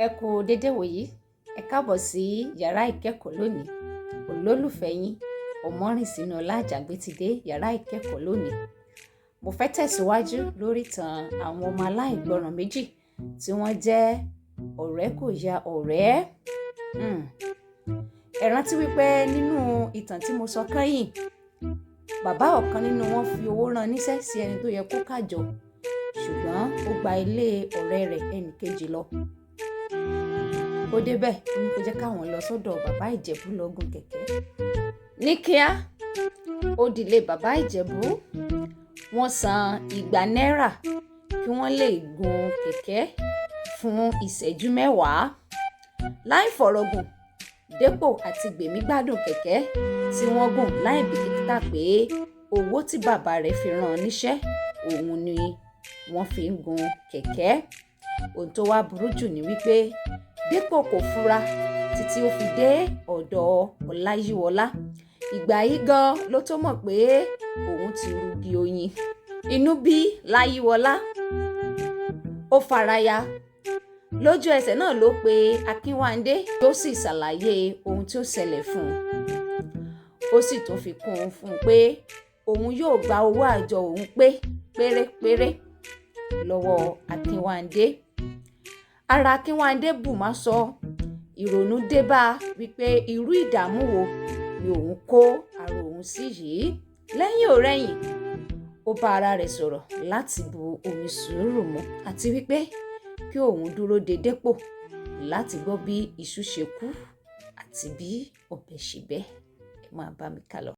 Ẹ kú dédé wòyí. Ẹ káàbọ̀ sí yàrá ìkẹ́kọ̀ọ́ lónìí. Olólùfẹ́ yín, Ọmọrìnsínoọlá Àjàgbé ti dé yàrá ìkẹ́kọ̀ọ́ lónìí. Mo fẹ́ tẹ̀síwájú lórí ìtàn àwọn ọmọ aláìgbọràn méjì tí wọ́n jẹ́ ọ̀rẹ́ kò ya ọ̀rẹ́. Ẹ rántí wípé nínú ìtàn tí mo sọ kẹ́yìn, bàbá ọ̀kan nínú wọn fi owó rán níṣẹ́ sí ẹni tó yẹ kó kàjọ, ṣùgbọ́n ó gba ilé ọ̀rẹ́ rẹ̀ ẹnì kejì lọ. Ó débẹ̀, ó ní kó jẹ́ káwọn lọ sọ́dọ̀ bàbá Ìjẹ̀bú lọ gun kẹ̀kẹ́. Ní kíá, ó dilé bàbá Ìjẹ̀bú. Wọ́n san 200 náírà kí wọ́n lè gun kẹ̀kẹ́ fún ìṣẹ́jú 10. Láì fọ̀rọ̀gùn, Dépò àti Gbèmí gbádùn kẹ̀kẹ́ tí wọ́n gùn láì bìkítà pé owó tí bàbá rẹ̀ fi rán níṣẹ́ òun ni wọ́n fi ń gun kẹ̀kẹ́. Ohun tó wá burú jù ni wípé Dépò kò fura títí ó fi dé ọ̀dọ̀ Ọláyíwọlá. Ìgbà yìí gan ló tó mọ̀ pé òun ti rugi oyin. Inú bí Láyíwọlá, ó faraya. Lójú ẹsẹ̀ náà ló pe Akínwándé, tó sì ṣàlàyé ohun tí ó ṣẹlẹ̀ fún un. Ó sì tún fi kún un fún un pé òun yóò gba owó àjọ òun pé pérépéré lọ́wọ́ Akínwándé. Ara Akínwándé bù má sọ, ìrònú dé bá a wípé irú ìdààmú wo ni òun kó ara òun sí yìí. Lẹ́yìn ò-rẹyìn, ó bá ara rẹ̀ sọ̀rọ̀ láti bu omi sùúrù mu àti wípé kí òun dúró de Dépò láti gbọ́ bí iṣu ṣe kú àti bí ọ̀bẹ ṣe bẹ́. Ẹ máa bá mi kálọ.